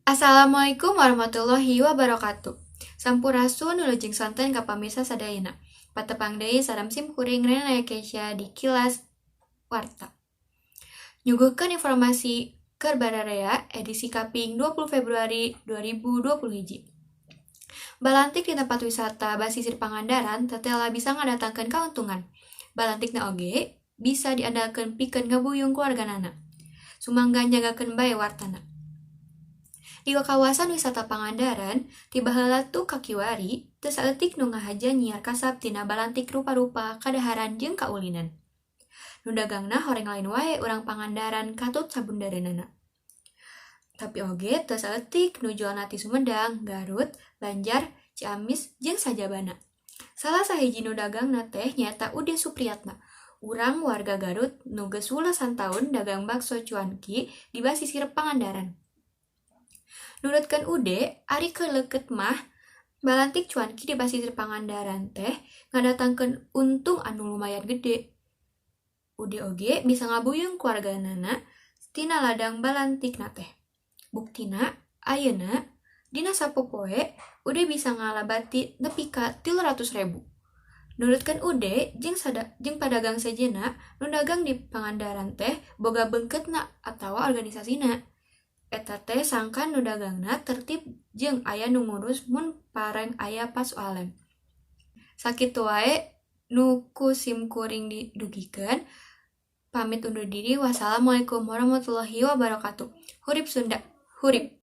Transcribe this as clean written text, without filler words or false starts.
Assalamualaikum warahmatullahi wabarakatuh. Sampurasun, wilujeng sonten ka pamirsa sadayana. Patepang deui sareng sim kuring, Rena Keisha, di Kilas Warta. Nyuguhkeun informasi keur bararea edisi kaping 20 Februari 2020 hiji. Balantik di tempat wisata basisir Pangandaran tetela bisa ngadatangkeun kauntungan. Balantikna oge bisa diandalkeun pikeun ngabuyung keluarganana. Sumangga nyanggakeun bae wartana. Di kawasan wisata Pangandaran, ti baheula tu kakiwari, teu saeutik nu ngahaja nyiar kasab tina balantik rupa-rupa kadaharan jeung kaulinan. Nu dagangna horeng lain wae urang Pangandaran katut sabundeureunnana. Tapi oge teu saeutik nu jualna ti Sumedang, Garut, Banjar, Ciamis jeung sajabana. Salah sahiji nu dagangna teh nyaeta Ude Supriyatna, urang warga Garut nu geus wulasan taun dagang bakso cuanki di basisir Pangandaran. Nurutkeun Ude, ari keur leukeut mah balantik cuanki di basisir Pangandaran teh ngadatangkeun untung anu lumayan gede. Ude oge bisa ngabuyung keluarganana tina ladang balantikna teh. Buktina, ayeuna dina sapopoe Ude bisa ngala bati nepi ka 300.000. Nurutkeun Ude jeung jeung padagang sejenna, nu dagang di Pangandaran teh boga beungkeutna atawa organisasina. Eta teh sangkan nu dagangna tertib jeung aya nu ngurus mun pareng aya pasualan. Sakitu wae nu ku sim kuring didugikeun. Pamit undur diri, wassalamualaikum warahmatullahi wabarakatuh. Hurip Sunda, hurip.